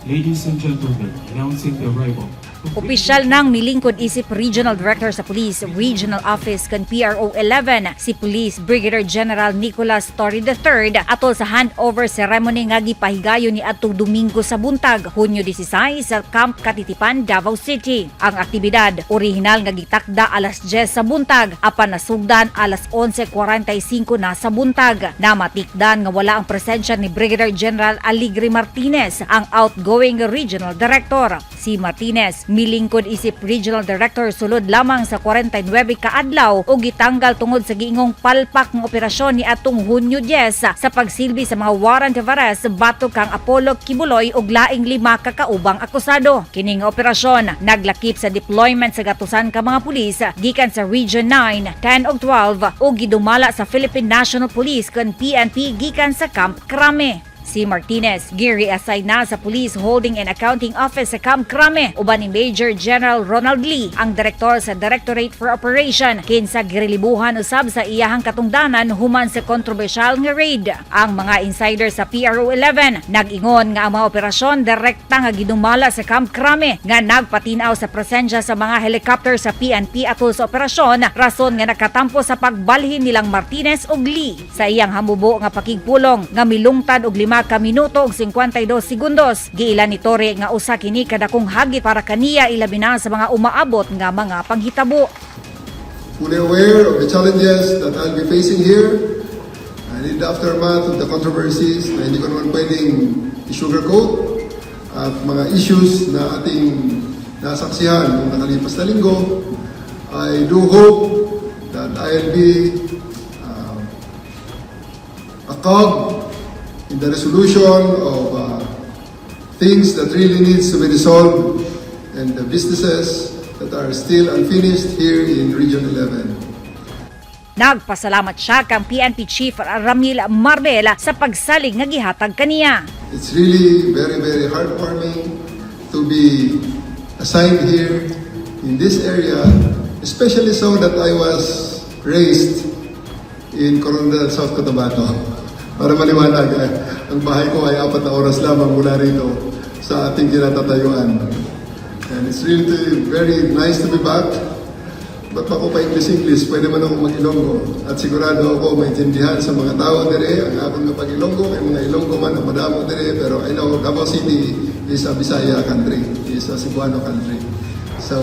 Ladies and gentlemen, announcing the arrival of Opisyal nang milingkod isip Regional Director sa Police Regional Office kan PRO 11 si Police Brigadier General Nicolas Torre III atol sa handover ceremony nga gipahigayon ni adtong Domingo sa buntag, Hunyo 16, sa Camp Catitipan, Davao City. Ang aktibidad orihinal nga gitakda alas 10 sa buntag apan nasugdan alas 11:45 na sa buntag. Namatikdan nga wala ang presensya ni Brigadier General Aligre Martinez, ang outgoing Regional Director. Si Martinez milingkod isip Regional Director sulod lamang sa 49 kaadlaw ug gitanggal tungod sa giingong palpak ng operasyon ni atong Hunyo 10 sa pagsilbi sa mga warrant of arrest batok kang Apollo Quiboloy ug laing lima ka kaubang akusado. Kining operasyon naglakip sa deployment sa gatusan ka mga pulis gikan sa Region 9, 10 ug 12 ug gidumala sa Philippine National Police kon PNP gikan sa Camp Crame. Si Martinez gi-reassign na sa Police Holding and Accounting Office sa Camp Crame uban ni Major General Ronald Lee, ang direktor sa Directorate for Operation, kinsa girelibuhan usab sa iyahang katungdanan human sa kontrobersyal nga raid. Ang mga insider sa PRO 11 nag-ingon nga ang mga operasyon direkta nga gidumala sa Camp Crame nga nagpatinaw sa presensya sa mga helicopter sa PNP atol sa operasyon, rason nga nakatampo sa pagbalhin nilang Martinez ug Lee. Sa iyang hamubo nga pakigpulong nga milungtad og 5 ka minuto ug 52 segundos, giila ni Torre nga usa kini kadakong hagit para kaniya, ilabi na sa mga umaabot nga mga panghitabo. Fully aware of the challenges that I'll be facing here and in the aftermath of the controversies na hindi ko naman pwedeng i-sugarcoat at mga issues na ating nasaksihan noong nakalipas na linggo. I do hope that I'll be a cog in the resolution of things that really needs to be resolved and the businesses that are still unfinished here in Region 11. Nagpasalamat siya kang PNP Chief Ramil Marbel sa pagsalig nga gihatag kaniya. It's really very, very heartwarming to be assigned here in this area, especially so that I was raised in Koronadal, South Cotabato. Para maliwanag, eh, ang bahay ko ay 4 na oras lamang mula rito sa ating kinatatayuan. And it's really very nice to be back. Ba't pa ako pa English-English? Pwede man ako mag-Ilonggo. At sigurado ako maintindihan sa mga tao dire ang akong nga pag-Ilonggo, kay mga Ilonggo man ang madamo dire, pero I know Davao City is a Bisaya country, is a Cebuano country. So,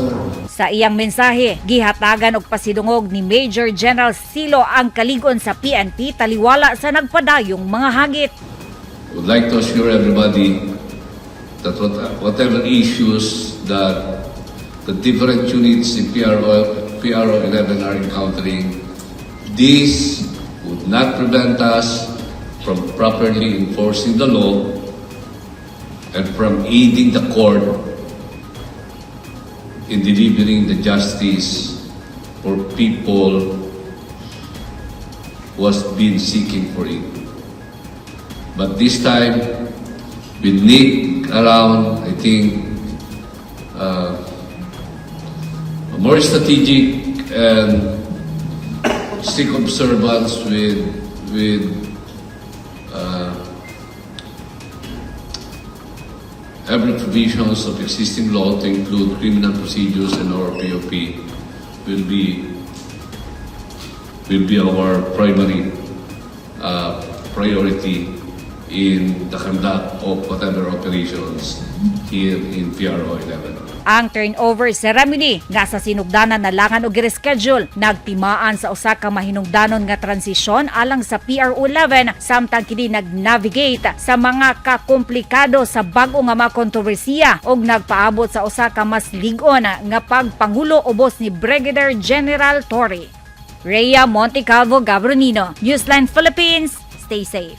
Sa iyang mensahe, gihatagan og pasidungog ni Major General Silo ang kaligon sa PNP taliwala sa nagpadayong mga hagit. I would like to assure everybody that whatever issues that the different units in PRO 11 are encountering, this would not prevent us from properly enforcing the law and from aiding the court in delivering the justice for people who has been seeking for it. But this time, we need around, I think, a more strategic and strict observance with every provisions of existing law, to include criminal procedures and our POP, will be our primary priority in the conduct of whatever operations here in PRO 11. Ang turnover ceremony nga sa sinugdanan nalangan og reschedule nagtimaan sa usa ka mahinungdanon nga transisyon alang sa PRO 11 samtang kini nag-navigate sa mga kakomplikado sa bag-o nga mga kontrobersiya ug nagpaabot sa usa ka mas lig-on nga pagpangulo ubos ni Brigadier General Torre. Rhea Montecalvo Gabronino, Newsline Philippines, stay safe.